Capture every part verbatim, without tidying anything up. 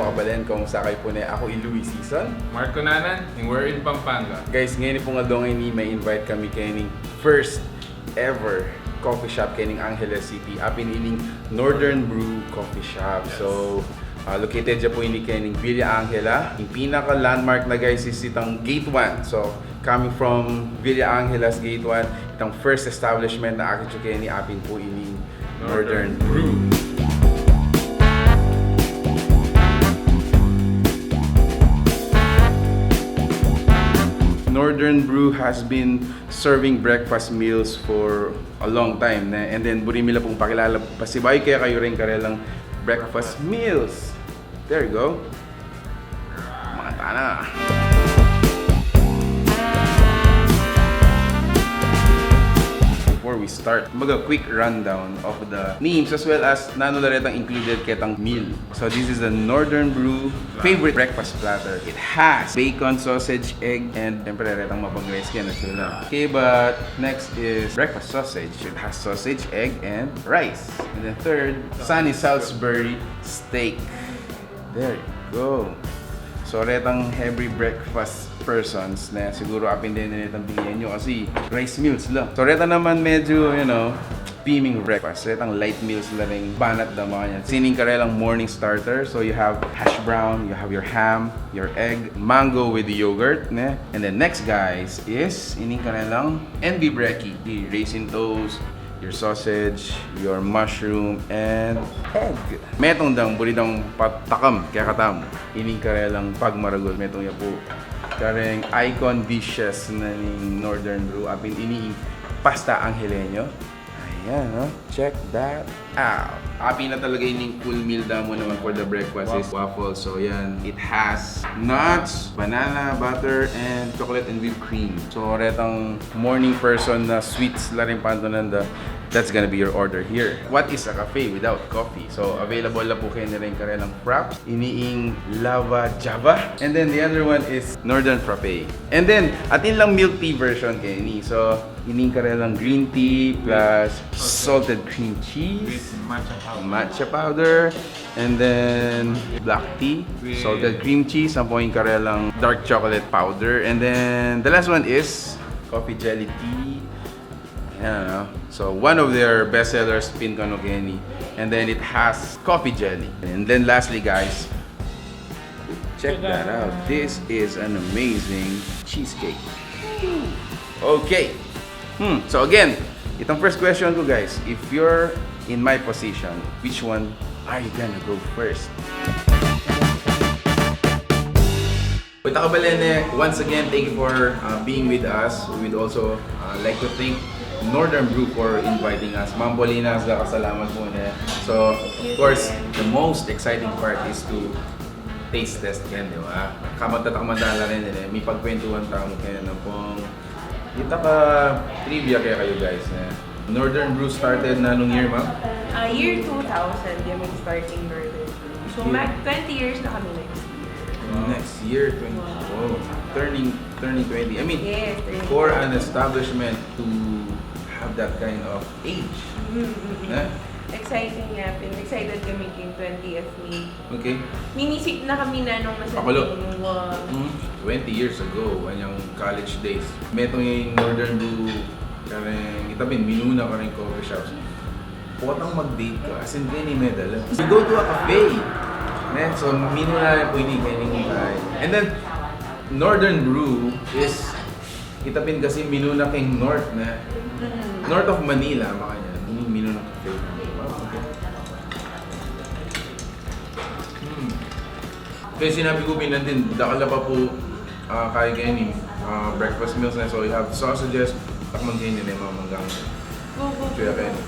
Kabalen, kumusta kayu pu ne? Aku i Louis Season. Mark Cunanan, and we're in Pampanga. Guys, ngeni pung aldo ngeni, may-invite kami keni king first ever coffee shop keni king Angeles City. Apin ining Northern Brew Coffee Shop. Yes. So, ah, located ya pu ini keni king Villa Angela. Ing pinaka-landmark na, guys, is itang Gate One. So, coming from Villa Angelas Gate One, itang first establishment na akit yu keni, apin pu ining Northern Brew. Northern Brew has been serving breakfast meals for a long time, ne? And then, buri mi la pung pakilala pasibayu kekayu ring karelang breakfast meals. There you go. Manganta na. Before we start, mag-a quick rundown of the names as well as nanu la retang included ketang meal. So this is the Northern Brew favorite breakfast platter. It has bacon, sausage, egg, and siyempre retang mapang-rice kaya na sila. Okay, but next is breakfast sausage. It has sausage, egg, and rice. And then third, sunny Salisbury steak. There you go. So, retang heavy breakfast persons, ne, siguru apin din retang bigyan yu kasi rice meals la. So, reta naman medyo, you know, beaming breakfast. Retang light meals la ring banat da, mga yan. Ining karelang morning starter. So, you have hash brown, you have your ham, your egg, mango with yogurt, ne? And then next, guys, is ining karelang N B Brekkie. The raisin toast, your sausage, your mushroom, and egg. Metung dang buri dang patakam kekatamu. Ining karelang pagmaragul, metung ya pu kareng icon dishes na ning Northern Brew. Apin ini ing pasta Angeleno. Ayan, no? Check that out. Apin na talaga ining full meal da mu naman for the breakfast is waffle. So, yan. It has nuts, banana, butter, and chocolate and whipped cream. So, retang morning person na sweets la rin pantunan da, that's gonna be your order here. What is a cafe without coffee? So, available la pu keni ring karelang fraps. Ini ing Lava Java. And then the other one is Northern Frappe. And then, atin lang milk tea version keni. So, ining karelang green tea plus salted cream cheese, matcha powder, and then black tea, salted cream cheese, ampong ing karelang dark chocolate powder, and then the last one is coffee jelly tea. Ayan, no? So, one of their best sellers pin kanu keni. And then it has coffee jelly. And then lastly, guys, check that out. This is an amazing cheesecake. Okay. Hmm. So again, itang first question ku, guys, if you're in my position, which one are you gonna go first? Wait, kabalen, once again, thank you for, uh, being with us. We would also, uh, like to thank Northern Brew for inviting us. Ma'am Paulina, salamat pu, ne. So, of course, the most exciting part is to taste test keni, di ba? Kapag tatakman tala rin, eh, mipagkwentuhan tamu keni, ampong Ita ka trivia kekayu, guys, ne. Northern Brew started nanung year, ma'am? Ah, year two thousand, ya mi starting Northern Brew. So, mag twenty years na kami next year. Next year, twenty. Wow. Oh, turning, turning twenty. I mean, yes, turning twenty. For an establishment to have that kind of age, mm-hmm, mm-hmm, ne? Exciting ya pin. Excited kami king twentieth mi. Okay. Minisip na kami nanung nasa Pakulo. Tingwa. Mm, twenty years ago, anyang college days. Metung ing Northern Brew, kareng, ita pin, minuna kareng coffee shops. Potang mag-date ka, as in, keni medal. You go to a cafe. Ne? So, minuna na pu ini, keni, and then, Northern Brew is, ita pin kasi minuna keng north, ne? Mm. North of Manila, makanyan. Minuna keng cafe. Wow, okay. Hmm. Kaya sinabi ku pin, dakal la pa pu, ah, kaya keni, ah, breakfast meals na. So, you have sausages, takman keni, ne, mamanggang. Go, go, go. Kaya keni.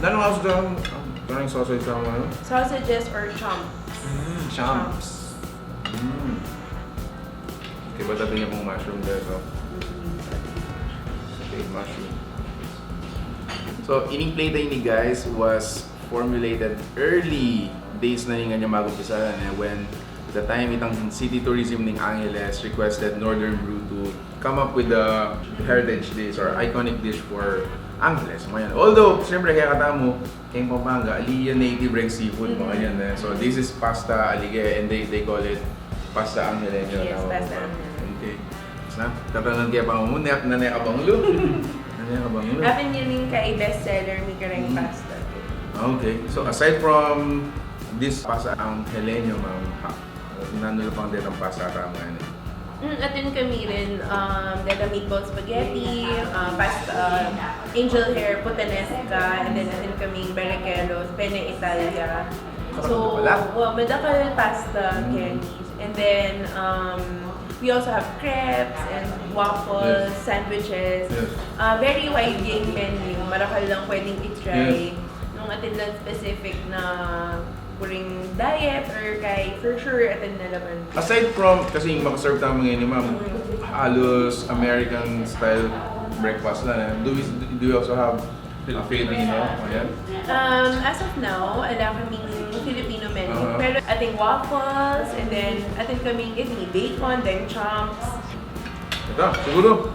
Nanu nga usu dang, ah, dang sausage sa, ano? Sausages or champs. Mm, champs. Champs. Mm. Diba, tabi niya pung mushroom there, so? Mm. Okay, mushroom. So, ining plate ini, guys, was formulated early days na ning kanyang mag-umpisa, eh, when the time itang city tourism ning Angeles requested Northern Brew to come up with the heritage dish or iconic dish for Angeles, mayan. Although, siyempre, kaya katamu, keng Pampanga, ali ya native reng seafood, mga yan, eh. So, this is pasta, alige, and they, they call it pasta Angeleno. Yes, tama pasta ba? Angeleno. Okay. Tapos na, tatangan kaya pa mo, nanay, nanay ka bang lu? Nanay ka bang lu? Apin yan yung kay best seller, mi kareng pasta. Okay. So, aside from this pasta Angeleno, ma'am, ha, nanu la pang detang pasta tamu ngeni? Mm, atin kami rin, um, deta meatball spaghetti, uh, pasta, uh, angel hair, puttanesca, and then atin kaming barraqueros, penne Italia. So, madakal pasta, Kenny. And then, um, we also have crepes and waffles, sandwiches. Uh, very wide yung menu. Marakal lang pwedeng i-try. Nung atin lang specific na kuring diet or kay for sure atin na laman. Aside from, kasi makaserve tamu ngeni, ma'am, halos American style breakfast lang, eh. Do we, do we also have Filipino? Ayan. Um, as of now, ala kaming Filipino menu. Pero ating waffles, and then atin kaming ini, bacon, then chomps. Ito, siguro,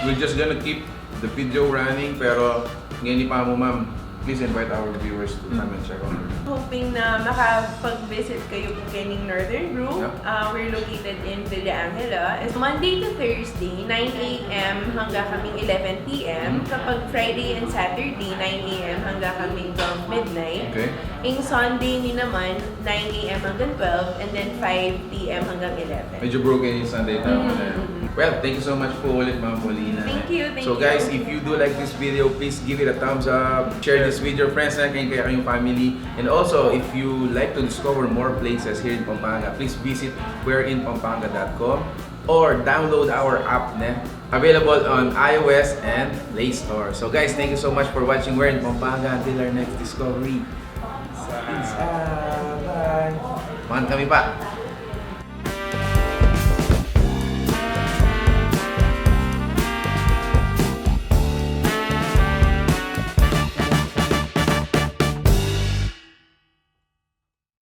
we're just gonna keep the video running, pero ngeni pa mu, ma'am, please invite our viewers to come and check out. Hoping na makapag-visit kayo po kening Northern Group. Uh, we're located in Villa Angela. It's Monday to Thursday, nine a.m. hanggang kaming eleven p.m. Kapag Friday and Saturday, nine a.m. hanggang kaming twelve midnight. Okay. Ing Sunday mi naman, nine a.m. hanggang twelve, and then five p.m. hanggang eleven. Medyo broken yung Sunday tamu na. Well, thank you so much po ulit, Ma'am Paulina. Thank you, thank you. So guys, if you do like this video, please give it a thumbs up. Share this with your friends, na, keng kayang family. And also, if you like to discover more places here in Pampanga, please visit we're in pampanga dot com or download our app, ne? Available on iOS and Play Store. So guys, thank you so much for watching We're in Pampanga. Until our next discovery. Peace out. Bye. Mangan kami pa.